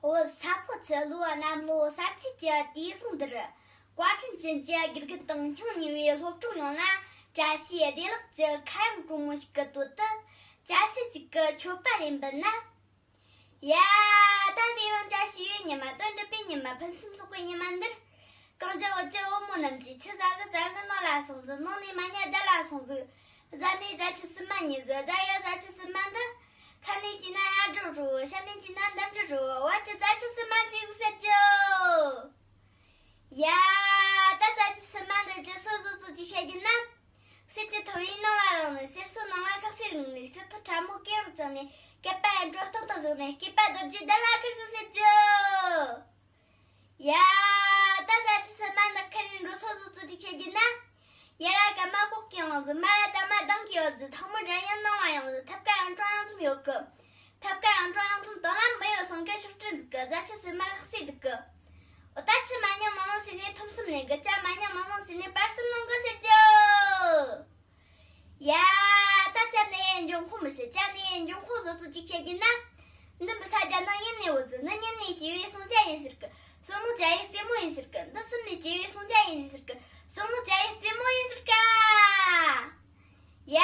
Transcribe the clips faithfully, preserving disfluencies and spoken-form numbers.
བོད་ས་ཕོ་ཆུ་ལོའི་གནམ་ལོ་གསར་ཚེས་ཀྱི་དུས་བཟང་འདིར། བཀའ་དྲིན་ཅན་གྱི་དགེ་རྒན་དང་སྙིང་ཉེ་བའི་སློབ་གྲོགས་ཡོངས་ལ། བཀྲ་ཤིས་བདེ་ལེགས་ཀྱི་ཁ་གཡང་དྲོན་མོ་ཞིག་གི་དོད་དུ། བཀྲ་ཤིས་འཇུག་གི་མཆོད་པ་རེ་འབུལ་ན། ཡ། ད་དེ་རིང་བཀྲ་ཤིས་པའི་ཉི་མ། དོན་གྲུབ་པའི་ཉི་མ། ཕུན་སུམ་ཚོགས་པའི་ཉི་མ་འདིར། གངས་ཅན་བོད་ཀྱི་བུ་མོ་རྣམས་ཀྱིས། ཆུ་ཟ་གི་ཟ་གི་ནོར་ལ་སོང་ཟིག། ནོར་ནས་མ་ཉལ་རྒྱལ་ལ་སོང་ཟིག། ཟ་ནས་རྫ་ཆུ་བསིལ་མ་ཉོས་ཟིག། རྫ་ཡི་རྫ་ཆུ་བསིལ་མ་འདི། ཁ་ནས་བཅུག་ན་ཡར་འགྲོ་འགྲོ། ཤ་ནས་བཅུག་ན་འདམ་འགྲོ་འགྲོ། བར་གྱི་རྫ་ཆུ་བསིལ་མ་འཇིག་ཟེར་རྒྱུ། ཡ། ད་རྫ་ཆུ་བསིལ་མ་འདི་ཇི་སྲིད་བཟོ་ཚོད་ཅིག་བཤད་རྒྱུ་ན། གསེར་གྱི་ཐོར་བུའི་ནང་ལ་རང་ནས། གསེར་སོ་ནང་ལ་ཁ་གསེར་བླུགས་ནས། གསེར་ཐོག་ཕྲ་མོ་ཀེར་བཅངས་ནས། སྐེད་པ་འགྲོ་སྟངས་དུ་བཞག་ནས། སྐེད་པ་རྡོ་རྗེ་གདན་ལ་ཁུར་ཟིག་ཟེར་རྒྱུ། ཡ། ད་རྫ་ཆུ་བསིལ་མ་འདི་ཁ་ནས་འགྲོ་སོ་བཟོ་ཚོད་ཅིག་བཤད་རྒྱུ་ན། ཡར་ར་ཀརྨ་པོ་སྐྱེས་ཡོང་ཟིག། མར་ར་དར་མ་དང་གི་ཡོད་ཟིག། ཐང་མོ་འགྲན་ཡང་ནང་ལ་ཡོང་ཟིག། ཐབ་ཀ་ཨང་གྲངས་ཡང་ཚུམ་ཡོད་གི། ཐབ་ཀ་ཨང་གྲངས་ཡང་ཚུམ་དང་ལ་མི་ཡོད་སང་ཀ་ཤོག་དྲིལ་འཛུགས་གི། རྫ་ཆུ་བསིལ་མ་ཁ་གསེར་འདུག་གི། འོ་ད་ཆུ་མ་ཉམས་མང་མང་ཟོས་ནས་ཐུམ་གསུམ་ལེན་གི། ཇ་མ་ཉམས་མང་མང་ཟོས་ནས་བར་གསུམ་ལོངས་གི་ཟེར་རྒྱུ། ཡ། ད་ཇ་ནི་འབྱུང་ཁུངས་མི་ཤེས། ཇ་ནི་འབྱུང་ཁུངས་བཟོ་ཚོད་ཅིག་བཤད་རྒྱུ་ན། འདི་འབུ་ས་ཇ་ནང་ཡིན་ནས་བུད་ཟིག། འདི་ཉིན་ནས་སྐྱེས་པའི་སྲུང་ཇ་ཡིན་ཟེར་གི། སྲུང་མོ་ཇ་ཡི་རྩེ་མོ་ཡིན་ཟེར་གི། འདི་སྲུང་ནས་སྐྱེས་པའི་སྲུང་ཇ་ཡིན་ཟེར་གི། སྲུང་མོ་ཇ་ཡི་རྩེ་མོ་ཡིན་ཟེར་ག། ཡ།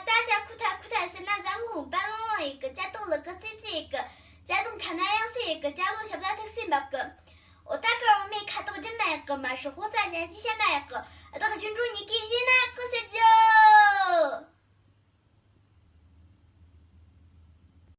ད་ཇ་ཁུ་ཐ་ཁུ་ཐ་ཟེར་ན་ཟ་ངོ་པ་ལོང་ལོང་ཡིན་གི། ཇ་ཏོག་ལི་ཀི་ཙི་ཙི་ཡིན་གི། ཇ་རྫོང་ཁ་ན་ཡང་སེ་ཡིན་གི། ཇ་ལོ་ཞབས་ལ་ཐུག་སེ་འབབ་གི། འོ་ད་གི་འོ་མའི་ཁ་དོག་སྒྱུར་ན་ཡག་གི། མ་ཧྲི་ཧོ་ཙ་ཇ་ཅི་བཤད་ན་ཡག་གི། བདག་ཞིང་འགྲོ་ཉི་ཀི་བཞེས་ན་ཡག་གི་ཟེར་རྒྱུ།